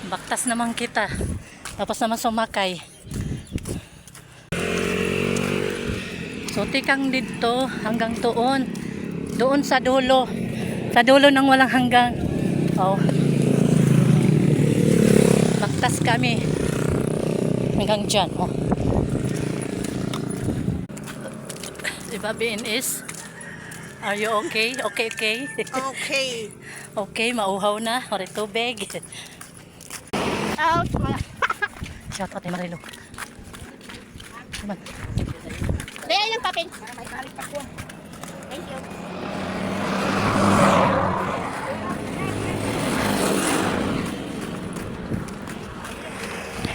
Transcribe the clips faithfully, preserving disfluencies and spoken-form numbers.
Baktas naman kita. Tapos naman sumakay. So, tikang didto hanggang doon. Doon sa dulo. Sa dulo ng walang hanggang. Oh. Baktas kami. Hanggang dyan. Oh. Diba, B N S? Are you okay? Okay, okay. Okay. Okay, mauhaw na. Waray tubig. Out. Shout out kay Marilo. Naman. Dali lang, Paping. Thank you.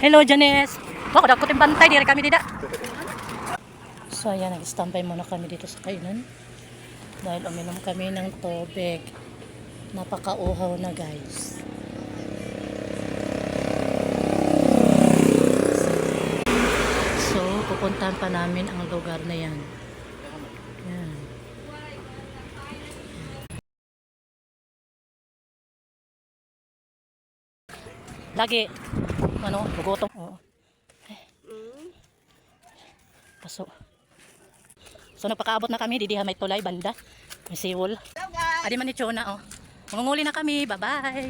Hello, Janice. Wa ko dagko it im bantay, diri kami dida. So, ayan, nag-standby muna kami dito sa kainan. Dahil uminom kami ng tubig. Napakauhaw na, guys. So, pupuntahan pa namin ang lugar na yan. Yan. Lagi. Ano, gugutom. Oo. Mm. Paso. So, nagpakaabot na kami didi ha may tulay banda. May seawall. Hello, guys. Adi man ni Chona, oh. Mangunguli na kami. Bye-bye.